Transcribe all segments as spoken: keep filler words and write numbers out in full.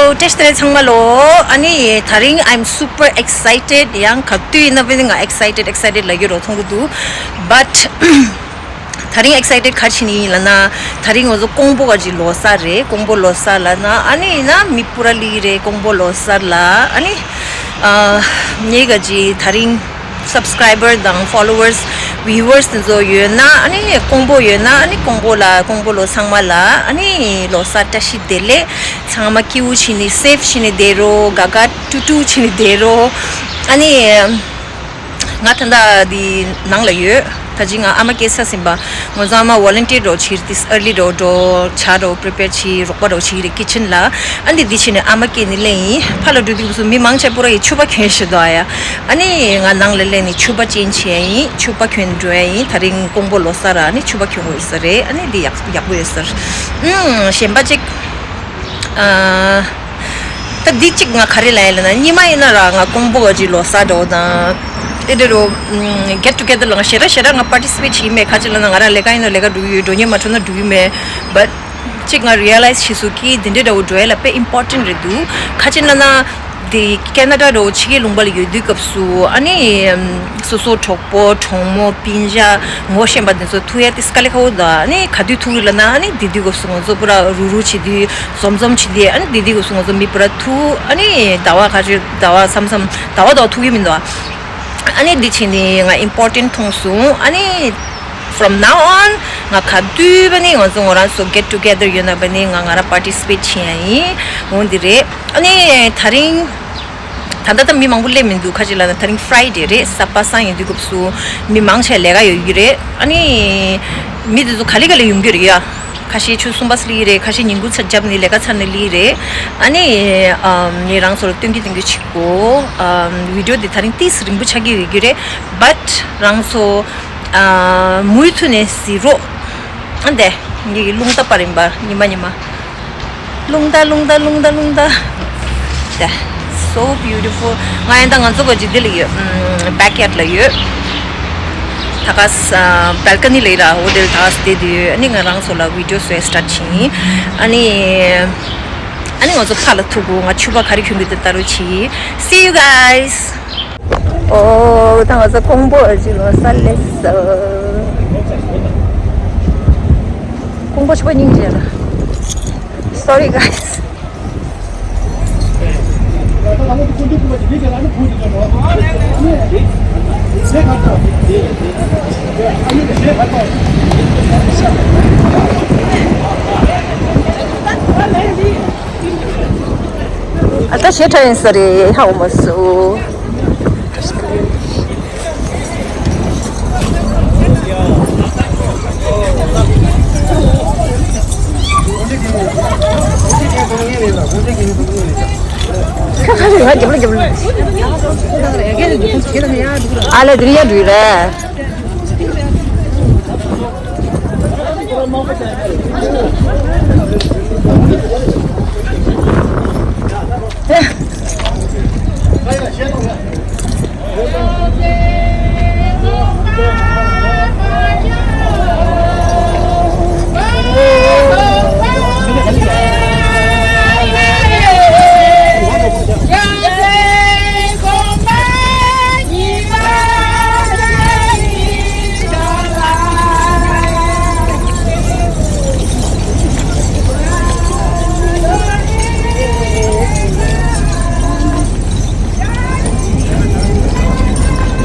བཀྲ་ཤིས་བདེ་ལེགས་ཚང་མ་ལོ། ཨ་ནི་དེ་རིང་I'm super excited. ཡང་ག་དུས་ཡིན་ན་བས་ང་excited excited ལབ་ཀྱི་རོ་མཐོང་གི་འདུག But དེ་རིང་excited ག་རེ་བྱས་ནས་ཡིན་ལབ་ན། དེ་རིང་ང་ཚོ་ཀོང་པོ་ག་ཅིག་ལོ་གསར་རེད། ཀོང་པོ་ལོ་གསར་ལབ་ན་ཨ་ནི་ཡིན་ན་མི་པུ་ར་ལི་རེད། ཀོང་པོ་ལོ་གསར་ལ་ཨ་ནི་ཨ་ངའི་ག་ཅིག་དེ་རིང་subscriber དང་followers, viewers དེ་ཚོ་ཡོད་ན་ཨ་ནི་ཀོང་པོ་ཡོད་ན་ཨ་ནི་ཀོང་པོ་ལ་ཀོང་པོ་ལོ་ཚང་མ་ལ་ཨ་ནི་ལོ་གསར་བཀྲ་ཤིས་བདེ་ལེགས། ཚང་མ་སྐྱིད་པོ་བྱས་ནས་safe བྱས་ནས་བསྡད་རོགས། དགའ་དགའ་སྤྲོ་སྤྲོ་བྱས་ནས་བསྡད་རོགས། ཨ་ནི་ང་ད་ལྟ་འདི་ནང་ལ་ཡོད། ད་ཅི་ང་ཨ་མ་སྐྱེས་ས་ཟིན་པ། ང་ཚོ་ཨ་མ་volunteer འགྲོ་ཕྱིར་this early འགྲོ་འགྲོ་ཇ་འགྲོ་prepare བྱེད། རོགས་པ་འགྲོ་བྱེད་ཀྱི་རེད་kitchen ལ། ཨ་འདི་འདི་བྱས་ནས་ཨ་མ་སྐྱེས་ནས་སླེབས་ཡིན། ཕར་ལ་འགྲོ་དུས་སུ་མི་མང་ཆེ་པོ་ར་ཡི་ཕྱུ་པ་གྱོན་བཞག་འདུག་ཨ་ཡ། ཨ་ནི་ང་ནང་ལ་སླེབས་ནས་ཕྱུ་པ་change བྱས་ཡིན། ཕྱུ་པ་གྱོན་འགྲོ་ཡ་ཡིན། དེ་རིང་ཀོང་པོ་ལོ་གསར་ར་ཨ་ནི་ཕྱུ་པ་གྱོན་དགོས་ཡོད་ས་རེད། ཨ་ནི་འདི་ཡག་ཡག་པོ་ཡོད་ས་རེད། ཨུམ་གཞན་པ་ཅིག་ཨ། ད་འདི་གཅིག་ང་ག་རེ་ལབ་ཡ་ལབ་ན། སྔོན་མ་ཡིན་ན་ར་ང་ཀོང་པོ་ག་ཅིག་ལོ་གསར་འགྲོ་དང་། ཨེ་འདྲ་རོ། ཨམ། get together ལ་ང་ཞེ་དྲག་ཞེ་དྲག་ང་participate བྱེད་ཀྱི་མེད། ག་ཅི་ལབ་ན་ང་རང་ལས་ཀ་ཡིན་ན་ལས་ཀ་འགྲོ་གི་ཡོད། འགྲོ་སྙིང་མ་བྲོ་ན་འགྲོ་གི་མེད། But གཅིག་ང་realize བྱས་སོང་གི་འདི་འདྲ་འདྲ་བོ་འགྲོ་ཡ་ལ་དཔེ་important རེད་འདུག་ག་ཅི་ལབ་ན། འདི་ཁེ་ན་ཌ་འདྲ་བོ་ཕྱི་རྒྱལ་ལུང་པ་ལ་ཡོད་དུས་སྐབས་སུ་ཨ་ནི། ཨམ། སོ་སོ་གྲོགས་པོ་གྲོགས་མོ་སྤུན་ཀྱག་ངོ་ཤེས་པ་དེ་ཚོ་ཐུག་ཡ་དེ་དཀའ་ལས་ཁག་པོ་འདུག་ཨ་ནི་ག་དུས་ཐུག་གི་ལབ་ན་ཨ་ནི་དེ་དུས་སྐབས་སུ་ང་ཚོ་པུ་ར་རུག་རུག་བྱེད་དུས་འཛོམས་འཛོམས་བྱེད་དུས་ཨ་ནི་དེ་དུས་སྐབས་སུ་ང་ཚོ་མི་པུ་ར་ཐུག་ཨ་ནི་ཟླ་བ་ཁ་ཤས་ཟླ་བ་མཚམས་མཚམས་ཟླ་བ་ཟླ་བ་ཐུག་གི་མི་འདུག་ཨ་ནི་འདི་བྱས་ནས་ང་important མཐོང་སོང་། ཨ་ནི་from now on ང་ག་དུས་པ་ནི་ང་ཚོ་ང་རང་ཚོ་get together ཡོད་ན་པ་ནི་ང་ང་རང་participate བྱེད་ཡ་ཡིན། འོ་འདི་རེད། ཨ་ནི་དེ་རིང་ད་ལྟ་ད་མི་མང་པོ་སླེབས་མི་འདུག་ག་ཅི་ལབ་ན་དེ་རིང་Friday རེད། གཟའ་པ་སངས་ཡིན་དུས་སྐབས་སུ་མི་མང་ཆེ་ལས་ཀ་ཡོད་ཀྱི་རེད། ཨ་ནི་མི་དེ་ཚོ་ག་ལེ་ག་ལེ་ཡོང་གི་རེད་ཡ། ཁ་ཤས་ཆུ་གསུམ་པ་སླེབས་ཀྱི་རེད། ཁ་ཤས་ཉིན་གུང་ཚ་རྒྱབ་ནས་ལས་ཀ་ཚར་ནས་སླེབས་ཀྱི་རེད། ཨ་ནི་ཨམ། ངས་རང་ཚོ་ལ་སྟོན་གྱི་སྟོན་གྱི་བྱེད་གོ་ཨམ། video འདི་དེ་རིང་ཏིས་རིང་པོ་ཆགས་ཀྱི་ཡོད་ཀྱི་རེད། But རང་ཚོ་ཨ། མུ་མཐུད་ནས་གཟིགས་རོགས། ཨ་འདས། ངེད་ཀྱི་རླུང་རྟ་པར་ཡིན་པ་ཉི་མ་ཉི་མ། རླུང་རྟ་རླུང་རྟ་རླུང་རྟ་རླུང་རྟ། འདས། So beautiful. ང་ཡང་ད་ང་ཚོ་ག་ཅིག་འདི་ལ་ཡོད། ཨམ། backyard ལ་ཡོད། ད་ག་ས་balcony ལ་ཡོད་ར། འོ་དེ་ལ་ད་ག་ས་བསྡད་དུས་ཨ་ནི་ང་རང་ཚོ་ལ་video བཟོས་start བྱེད་ཡིན། ཨ་ནི་ཨ་ནི་ང་ཚོ་ཕར་ལ་ཐུག་གོ་ང་ཕྱུ་པ་ག་རེ་གྱོན་གྱི་འདུག་ལྟ་རོགས་བྱེད། See you guys. ཨོ། ད་ང་ཚོ་ཀོང་པོ་ཨ་ཅི་ལོ་གསར་སླེབས་སོང་། ཀོང་པོ་ཕྱུ་པ་སྙིང་རྗེ་ལ། Sorry guys. ཨ་ད་ཞེ་དྲག་ཡིན་ས་རེད། ཧ་གོ་མ་སོང་། ཨ་ལས་དེ་རིང་ཡར་འགྲོ་གི་རེད།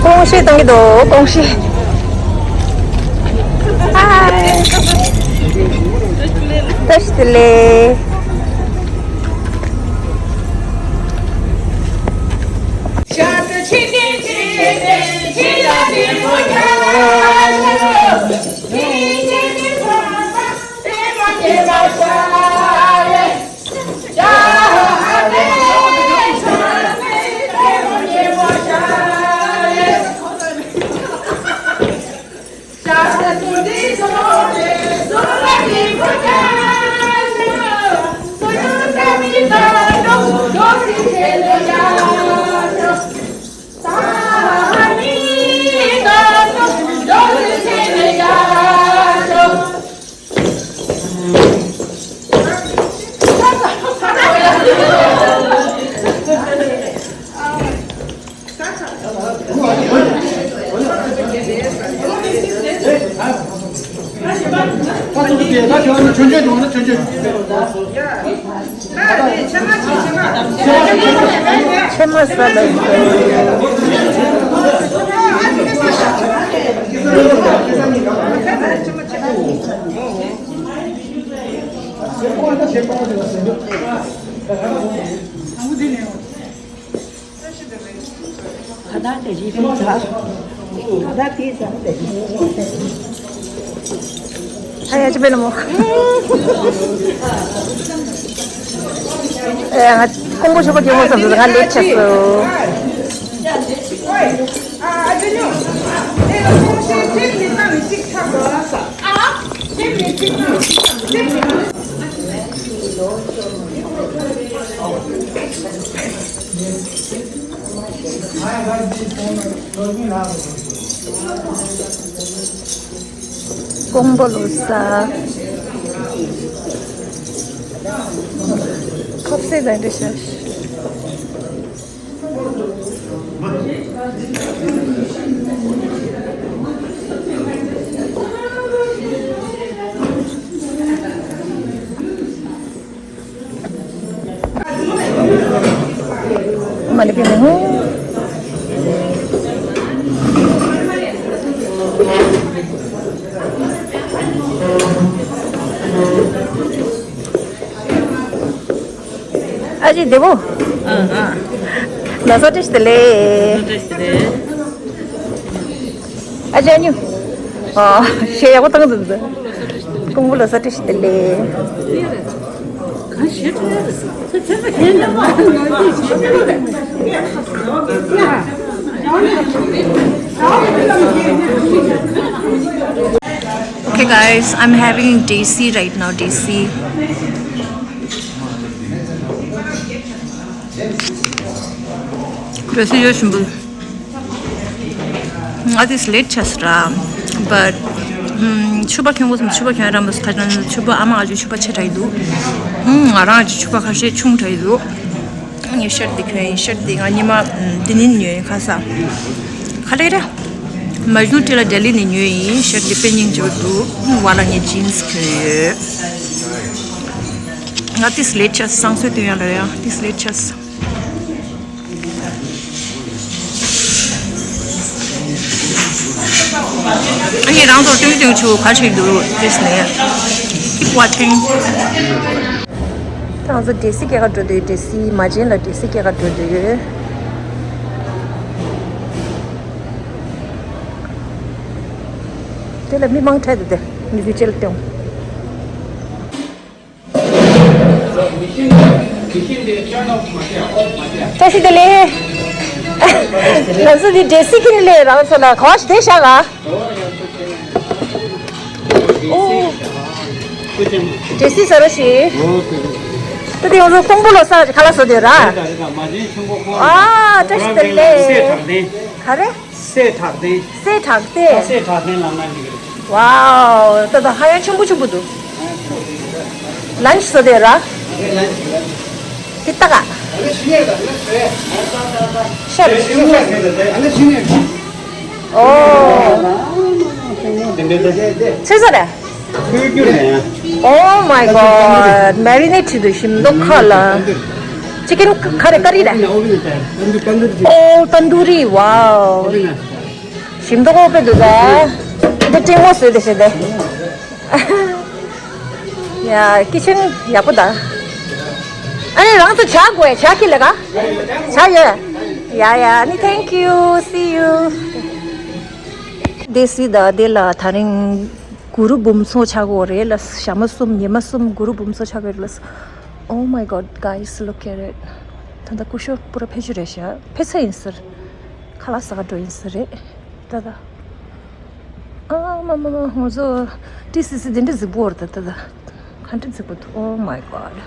ཀོང་ཤེ་གཏོང་གི་འདུག་ཀོང་ཤེ། Hi. བཀྲ་ཤིས་བདེ་ལེགས། ད་ཁྱོད་ནི་ཆོས་ཆོས་འགྲོ་ན་ཆོས་ཆོས། ཕྱེ་མ་ཟ་ལ། ཁ་བརྡ་དེ་བཞིན་ཕུལ་ཚར། ཁ་བརྡ་དེ་ཙམ་དེ། ཨ་ཡ་ཅི་པེ་ལ་མོ། ཨེ་ང་ཀོང་པོ་ཆོ་ག་ཅི་མོ་བསམ་ཟེར་ང་ལེབ་ཆ་སོ། ཀོང་པོ་ལོ་ས། ཁབ་སེ་ཟ་འདྲ་ཤ། མ་ལི་པི་མི་ཧུ། ཨ་ཅེ་བདེ་པོ། ཨ་ཨ། ལ་སོ་ཏྲེ་ཤི་ཏེ་ལེ། ཏྲེ་ཤི་ཏེ་ལེ། ཨ་ཅེ་ཨ་ཉུ། ཨ་ཤེས་ཡག་པོ་བཏང་འདུག་འདི། ཀོང་པོ་ལོ་སོ་ཏྲེ་ཤི་ཏེ་ལེ། Okay, guys, I'm having Desi right now, Desi. Desi ཡོད་ཤིན་པོ། ང་དེས་ལེད་ཆགས་ར། But ཕྱུ་པ་ཁྱོད་ངོ་སམ་ཕྱུ་པ་ཁྱོད་རམ་པ་ཁ་ཅན་ཕྱུ་པ་ཨ་མ་ཨ་ཅུ་ཕྱུ་པ་ཆེ་དྲགས་འདུག་ང་རང་ཨ་ཅུ་ཕྱུ་པ་ཁ་ཤས་ཆུང་དྲགས་འདུག་ངས་ཤར་འདི་གྱོན་ཡིན། ཤར་འདི་ང་ཉི་མ་འདི་ནས་ཉོས་ཡིན། ཁ་ས་ཁ་ལེ་ར། མ་གཞུང་ཏི་ལ་ལྡི་ལི་ནས་ཉོས་ཡིན། ཤར་འདི་དཔེ་སྙིང་རྗེ་པོ་འདུག་ཝ་ལ་ངས་ཇིན་སི་གྱོན་ཡོད། ང་དེས་ལེད་ཆགས། སང་སོས་དུས་ཡང་ལ་ཡང་དེས་ལེད་ཆགས། ཨ་ནི་རང་ཚོར་སྟོན་སྟོན་ཆུ་ག་ཞིག་འདུག་དེས་ནས། Keep watching. ང་ཚོ་ཌེ་སི་སྐྱེལ་ག་འགྲོ་དུས་ཌེ་སི་མ་ཅན་ལ་ཌེ་སི་སྐྱེལ་ག་འགྲོ་དུས། དེ་ལ་མི་མང་ཁྲལ་དུ་དེ་མི་བུ་ཅེལ་ཏེང་། བཀྲ་ཤིས་བདེ་ལེགས། ང་ཚོ་འདི་ཌེ་སི་ཁྱེར་ནས་ལས་རང་ཚོ་ལ་ག་བ་ཞིག་བསྡད་བཞག་ག་ཨོ། ཌེ་སི་ཟེར་རོ་ཞིག་ད་དེ་ང་ཚོ་ཀོང་པོ་ལོ་གསར་ཁ་ལག་བཟོ་དེ་ར། ཨ་བཀྲ་ཤིས་བདེ་ལེགས། ག་རེ། སྲས་གྲགས་ལྡན། སྲས་གྲགས་ལྡན། སྲས་གྲགས་ལྡན་ལབ་ན་འགྲིག་གི་རེད། ཝའོ། ད་ད་ཧ་ཡང་ཆེན་པོ་ཆེན་པོ་འདུག་ལན་ཆི་བཟོ་དེ་ར། དེ་ལྟ་ག་ཤར། ཨོ། ཚོད་ས་རེད། Oh my god, marinate བྱས་འདུག་ཞིམ་མདོག་ཁ་ལ། Chicken ཁ་རེ་ཀ་རི་རེད། Oh, tandoori, wow. ཞིམ་མདོག་ཁ་པོ་འདུག་ད། འདི་ཀྲིང་མོ་བཟོས་ཏེ་བྱས་ཏེ། ཡ། ཀི་ཆན་ཡག་པོ་ད། ཨ་ནི་རང་ཚོ་ཇ་དགོས། ཇ་ཁྱེར་ལ་ག་ཇ་ཡོད། ཡ་ཡ། ཨ་ནི་thank you, see you. དེ་སི་ད་དེ་ལ་ད་རིང་གུ་རུ་འབུམ་ཚོགས་ཆགས་ཀྱི་ཡོད་རེད་ལ། ཞག་མ་གསུམ་ཉི་མ་གསུམ་གུ་རུ་འབུམ་ཚོགས་ཆགས་ཀྱི་ཡོད་རེད་ལ། Oh my god, guys, look at it. ད་ལྟ་སྐུ་ཞབས་པུ་ར་ཕེབས་རྒྱུ་རེད་ཤག་ཕེབས་ཚར་ཡིན་ཟེར། ཁ་ལག་ཟ་ག་འགྲོ་ཡིན་ཟེར་རེད། ད་ད། ཨ་མ་མ་མ། ང་ཚོ་ཏི་སི་སི་དེ་འདྲ་གཟིགས་པོ་རེད་ད། ད་ད། ག་འདྲ་གཟིགས་པོ་འདུག Oh my god.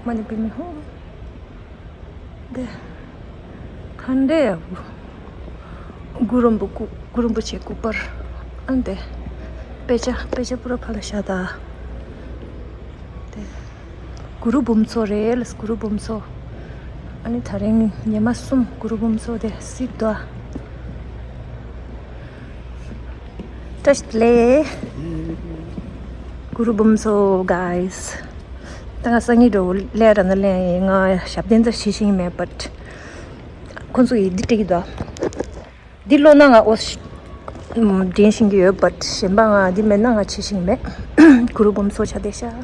མ་ནི་པི་མི་ཧོ། འདི། ག་འདྲ་ཡག་པོ། གུ་རུ་རིན་པོ་སྐུ། གུ་རུ་རིན་པོ་ཆེ་སྐུ་པར། ཨ་འདི། དཔེ་ཆ། དཔེ་ཆ་པུ་ར་ཕ་ལ་ཤ་ད། འདི། གུ་རུ་འབུམ་ཚོགས་རེད་ལ། གུ་རུ་འབུམ་ཚོགས། ཨ་ནི་ད་རིང་ཉི་མ་གསུམ་གུ་རུ་འབུམ་ཚོགས་དེ་སྲིད་དོ། བཀྲ་ཤིས་བདེ་ལེགས། གུ་རུ་བུམ་སོ་guys། ད་ང་སང་ཉིན་འགྲོ་ལས་ར་ན་ལས་ང་ཞབས་བརྟན་ཙམ་བྱེད་ཤེས་མེད་but ཁོང་ཚོ་ཡིས་འདི་སྤྲད་ཀྱི་འདུག་འདི་ཀློག་ན་ང་ཨོ་ཤི་འདྲེན་ཤེས་ཀྱི་ཡོད་but གཞན་པ་ང་འདི་མེད་ན་ང་བྱེད་ཤེས་མེད། གུ་རུ་བུམ་སོ་ཆ་བདེ་ཤག་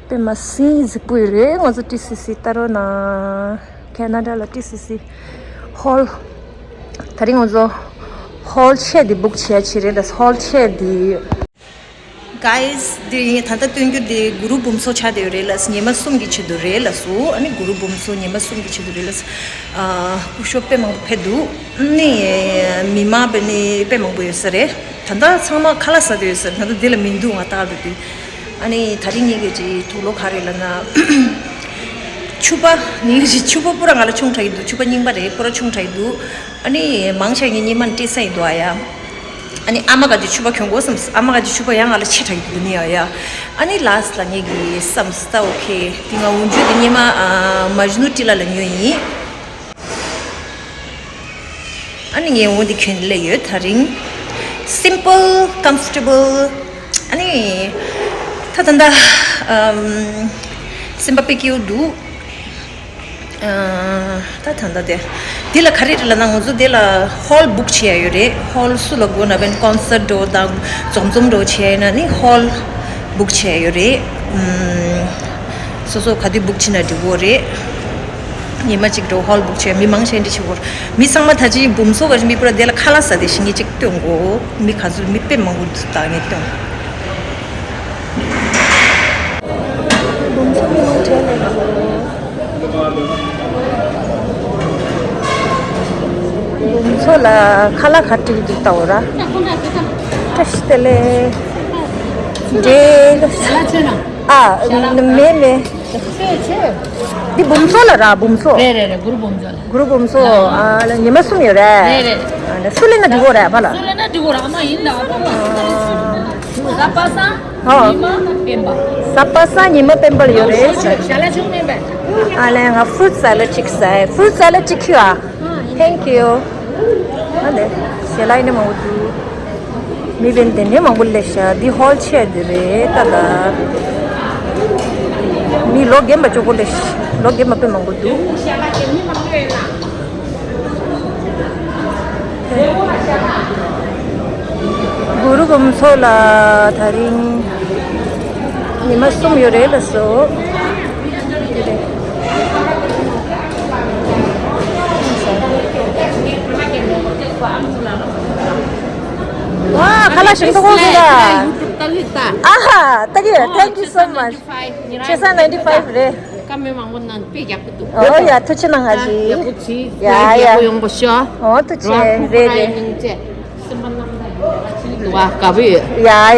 པད་མ་སིང་གཟིགས་པོ་ཡོད་རེད། ང་ཚོ་ཊི་སི་སི་ལྟ་རོགས་གནང་། ཁེ་ན་ཌ་ལ་ཊི་སི་སི་ཧོལ། ད་རིང་ང་ཚོ་ཧོལ་ཆེ་འདི་book བྱས་ཆེ་རེད་ལ་ཧོལ་ཆེ་འདི། Guys། འདི་ད་ལྟ་སྟོན་རྒྱུ་འདི་གུ་རུ་བུམ་སོ་ཆགས་བསྡད་ཡོད་རེད་ལ་ཉི་མ་གསུམ་གྱི་ཆེད་དུ་རེད་ལ་སུ་ཨ་ནི་གུ་རུ་བུམ་སོ་ཉི་མ་གསུམ་གྱི་ཆེད་དུ་རེད་ལ་སྐུ་ཞབས་དཔེ་མང་པོ་ཕེབས་འདུག་ནི་མི་མང་པས་ནི་དཔེ་མང་པོ་ཡོད་ས་རེད། ད་ལྟ་ཚང་མ་ཁ་ལག་ཟ་བསྡད་ཡོད་ས་རེད། ད་ལྟ་འདི་ལ་མི་འདུག་ང་ལྟ་འདུག་དུས། ཨ་ནི་ད་རིང་ངེད་ཀྱི་ཅིག་དུག་ལོག་ག་རེ་ལབ་ན། ཕྱུ་པ། ངེད་ཀྱི་ཅིག་ཕྱུ་པ་པུ་ར་ང་ལ་ཆུང་དྲགས་ཡིན་འདུག་ཕྱུ་པ་རྙིང་པ་རེད། པུ་ར་ཆུང་དྲགས་ཡིན་འདུག་ཨ་ནི་མང་ཆེ་ངའི་སྙེ་མ་ནི་སྤྲད་ས་ཡིན་འདུག་ཨ་ཡ། ཨ་ནི་ཨ་མ་ག་ཅིག་ཕྱུ་པ་གྱོན་དགོས་བསམས། ཨ་མ་ག་ཅིག་ཕྱུ་པ་ཡང་ང་ལ་ཆེ་དྲགས་ཡིན་འདུག་ནི་ཨ་ཡ། ཨ་ནི་ལཱསི་ལ་ངེད་ཀྱི་བསམས་ད་ཨོ་ཁེ་དེ་ང་འོན་ཆུ་དེ་སྙེ་མ་མ་ཇུ་ནུ་ཏི་ལ་ལ་ཉོས་ཡིན། ཨ་ནི་ངས་འོ་འདི་གྱོན་ལེ་ཡོད་ད་རིང་། Simple, comfortable. ཨ་ནི་ད་ད་ད་ཨམ་སེམས་པ་དཔེ་སྐྱིད་པོ་འདུག་ཨ་ད་ད་ད་དེ་འདི་ལ་ག་རེ་རེད་ལབ་ན་ང་ཚོ་འདི་ལ་ཧོལ་book བྱས་ཡོད་རེད། ཧོལ་སུ་ལ་དགོས་ན་བན་concert འགྲོ་དང་འཛོམས་འཛོམས་འགྲོ་བྱས་ན་ནི་ཧོལ་book བྱས་ཡོད་རེད། ཨམ་སོ་སོ་ག་དུས་book བྱས་ན་འགྲིག་གོ་རེད། ཉི་མ་གཅིག་འགྲོ་ཧོལ་book བྱས་མི་མང་ཆེན་འདི་ཆུ་བོར། མི་ཚང་མ་ད་ཅི་འབུམ་ཚོགས་ག་ཅི་མི་པུ་ར་དེ་ལ་ཁ་ལག་ཟ་དེ་ཤི་ངེ་གཅིག་སྟོན་གོ་མི་ག་ཚོད་མི་དཔེ་མང་པོ་འདུག་ད་ངེ་སྟོན། འབུམ་ཚོགས་མི་མང་ཆེན་ལ་འབུམ་ཚོགས་ལ་ཁ་ལག་ག་སྤྲད་འདུག་ལྟ་འོ་ར། བཀྲ་ཤིས་བདེ་ལེགས། འདྲེ་ལ་ཨ་མེ་མེ། འདི་འབུམ་ཚོགས་ལ་ར་འབུམ་ཚོགས། རེད་རེད་རེད། གུ་རུ་འབུམ་ཚོགས་ལ། གུ་རུ་འབུམ་ཚོགས་ཨ་ལ་ཉི་མ་གསུམ་ཡོད་རེད། རེད་རེད། ཨ་ལ་སུ་ལེན་ན་འགྲིག་གོ་རེད་ཨ་ཕ་ལ། སུ་ལེན་ན་འགྲིག་གོ་ར་ཨ་མ་ཡིན་ལ་ཨ་ཕ་ལ། གཟའ་པ་སངས། ཨོ། ཉི་མ་དང་སྤེན་པ། གཟའ་པ་སངས་ཉི་མ་སྤེན་པ་ལ་ཡོད་རེད། ཞལ་ལག་ཆུང་མེད་པས། ཨ་ལས་ང་fruit salad གཅིག་ཟ། Fruit salad གཅིག་ཁྱེར་ཨ། Thank you. ཨ་ལས། ཞལ་ལག་ཡིན་ན་མང་པོ་འདུག་མི་བན་དེ་ནས་མང་པོ་སླེབས་ཤག་འདི་ཧོལ་ཆེ་འདི་རེད་ད་ལ། མི་ལོ་རྒན་པ་ཅོག་པོ་སླེབས་ཤག་ལོ་རྒན་པ་དཔེ་མང་པོ་འདུག་གུ་རུ་འབུམ་ཚོགས་ལ་ད་རིང་ཉི་མ་གསུམ་ཡོད་རེད་ལ་སོ། ཨ་ཁ་ལག་ཞིམ་མདོག་ཁོང་ཟེར་ད། ཨ་ཧ་ད་གི thank you so much. ཆེ་ས་ninety five རེད། ཀ་མེད་མང་པོ་ནང་དཔེ་རྒྱག་གི་འདུག་ཨོ་ཡ་ཐུགས་རྗེ་གནང་ཨ་ཅི། ཡག་པོ་བྱེད། ཡ་ཡ། ཡག་པོ་ཡོང་པ་ཤོག་ཡ་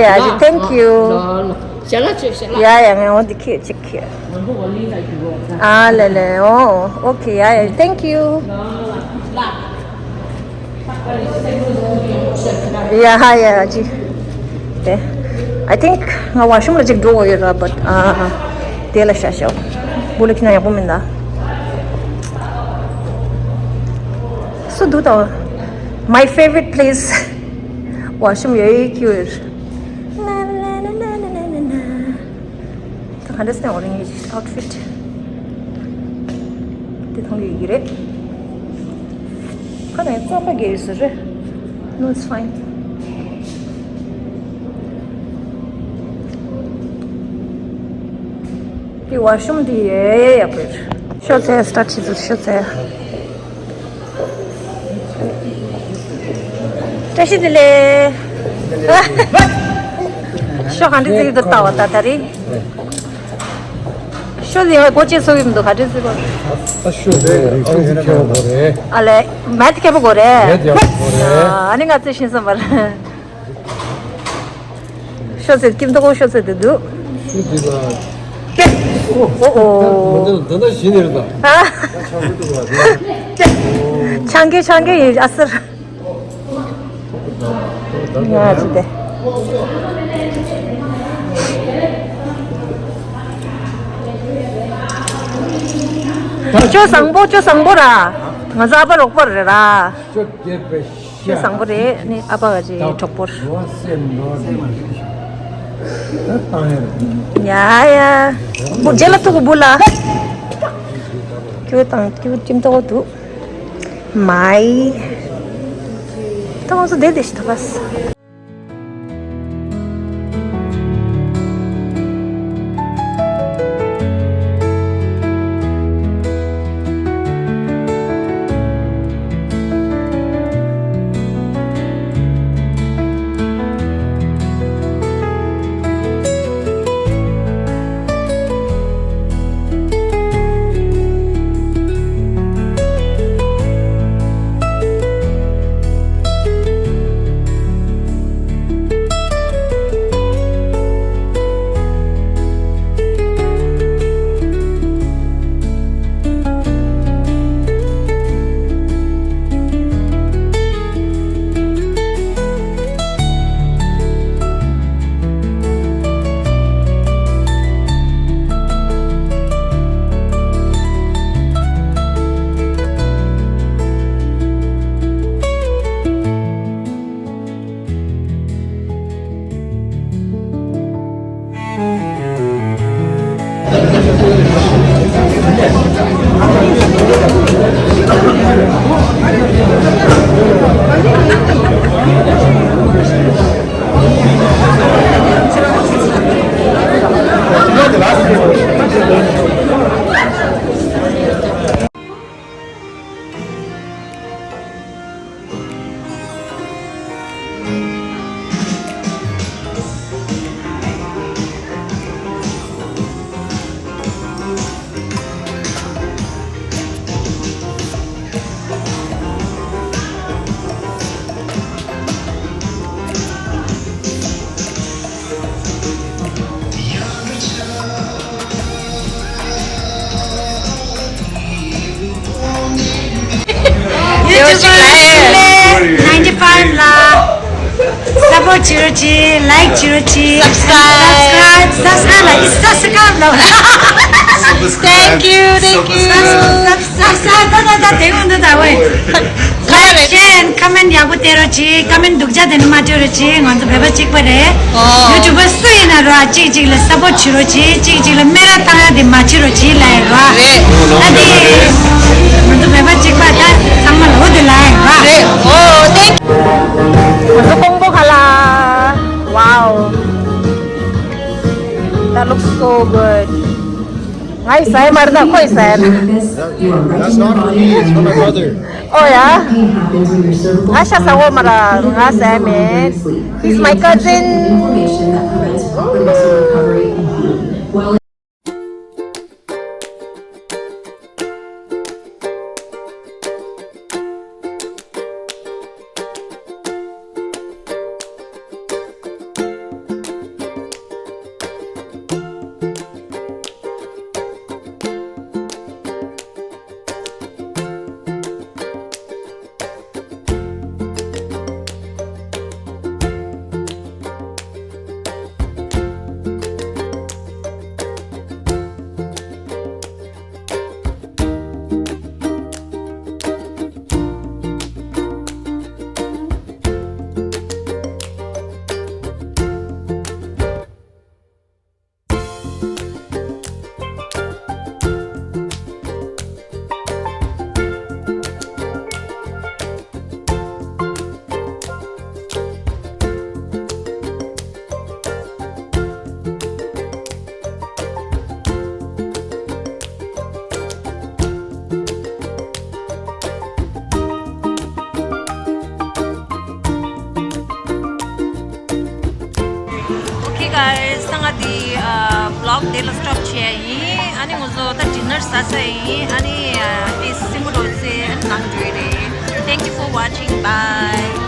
ཡ་ཅི་thank you. ལོ་ལོ་ཞལ་ལག་མཆོད་ཞལ་ལག་ཡ་ཡ་ངས་འོ་འདི་ཁྱེར་ཅིག་ཁྱེར། ང་ཚོ་ཝ་ལི་ལ་རྒྱུག་རོགས་ཨ་ལེ་ལེ་ཨོ་okay ཡ་ཡ་thank you. ལོ་ལོ་ལ། ཡ་ཧ་ཡ་ཅི། དེ། I think ང་ཝ་ཤུམ་ལ་ཅིག་འགྲོ་འོ་ཡོད་ར་but ཨ་ཨ། དེ་ལ་ཤ་ཤ། བུ་ལ་ཁྱི་ན་ཡག་པོ་མིན་ད། སུ་འདུག་ད། My favorite place. ཝ་ཤུམ་ཡོད་ཡོད་ཁྱི་ཡོད། ད་ག་འདྲ་སེ་ཨོ་རེ་ངེ་outfit དེ་མཐོང་གི་ཡོད་ཀྱི་རེད། ཁ་ནས་རྩམ་པ་རྒྱག་ཡོད་ཟེར་རེད། No, it's fine. དེ་ཝ་ཤུམ་དེ་ཡེ་ཡག་པོ་རེད། ཤོ་ཚལ་start བྱེད་ཚུལ་ཤོ་ཚལ། བཀྲ་ཤིས་བདེ་ལེགས། ཤོ་ག་འདྲ་ཟིག་ཏུ་ལྟ་བ་ད་ད་རེད། ཤོ་ཟིག་ཡང་སྒོ་ཕྱེ་སོ་ཡིན་འདུག་ག་འདྲ་ཟིག་གོ་ད་ཤོ་ཟིག་ཨང་ཟིག་ཁྱེར་བ་གོ་རེད། ཨ་ལས་མེད་ཁྱེར་བ་གོ་རེད། མེད་ཡག་གོ་རེད། ཨ་ནི་ང་ཚོས་ཤེས་སོང་བ་ལ། ཤོ་ཚལ་སྐྱིད་མདོག་ཤོ་ཚལ་དེ་འདུག་ཤོ་འདི་ལ། ཨོ་ཨོ། མ་འདི་ལ་འདི་འདྲ་ཞིག་ནས་རེད་ད། ཨ། ད་ཆང་མི་འདུག་ལ་དེ། ཆང་གི་ཆང་གི་ཡིན་ཨ་སིར། ང་ཚོ་དེ། ཅོ་བཟང་པོ་ཅོ་བཟང་པོ་ར། ང་ཚོ་ཨ་ཕ་རོགས་པ་རེད་ར། ཅོ་རྒྱས་པའི། ཁྱོད་བཟང་པོ་རེད། ནི་ཨ་ཕ་ག་ཅིག་གྲོགས་པོར། ཡ་ཡ། འབུ་རྗེས་ལ་ཐུག་གི་འབུ་ལ། ཁྱོད་དང་ཁྱོད་ཁྱིམ་ཐོག་འདུག་མའི། ད་ང་ཚོ་བསྡད་བསྡད་ཤི་ཐུབ་པ། YouTube ninety five ལ་support བྱེད་རོགས་གྱིས། like བྱེད་རོགས་གྱིས། Subscribe. Subscribe. Subscribe ལ་ཨི་subscribe ལ། Thank you, thank you. Subscribe. Subscribe. ད་ད་ད་དེ་ཀུན་ད་ད་ཝེ། Like, share and comment ཡག་པོ་སྟེར་རོགས་གྱིས། comment སྡུག་ཅག་དེ་ནི་མ་སྤྲོད་རོགས་གྱིས། ང་ཚོ་བོད་པ་གཅིག་པ་རེད། ཨོ། YouTuber སུ་ཡིན་ན་རོ། གཅིག་གཅིག་ལ་support བྱེད་རོགས་གྱིས། གཅིག་གཅིག་ལ་སྨད་ར་བཏང་ཡ་དེ་མ་བྱེད་རོགས་གྱིས་ལབ་ཡ་རོ། རེད། ད་དེ་ང་ཚོ་བོད་པ་གཅིག་པ་ད་ཚང་མ་ལ་འོ་དེ་ལབ་ཡ་རོ། རེད། ཨོ། Thank you. ང་ཚོ་ཀོང་པོ་ཁ་ལ། Wow. That looks so good. ང་ཡི་ཟ་ཡ་མ་རེད། ད་ཁོ་ཡི་ཟ་ཡ་རེད། That's not for me, it's for my brother. Oh yeah? ང་ཤ་ཟ་འོ་མ་ར་ང་ཟ་ཡ་མེད། He's my cousin. Okay guys, ད་ང་འདི་ཨ་vlog འདི་ལ་stop བྱེད་ཡ་ཡིན། ཨ་ནི་ང་ཚོ་ད་dinner ཟ་ས་ཡིན། ཨ་ནི་ཨ་དེ་སྲིང་མོ་རོ་ཚེ་ཨ་ནི་ནང་འགྲོ་ཡི་རེད། Thank you for watching. Bye.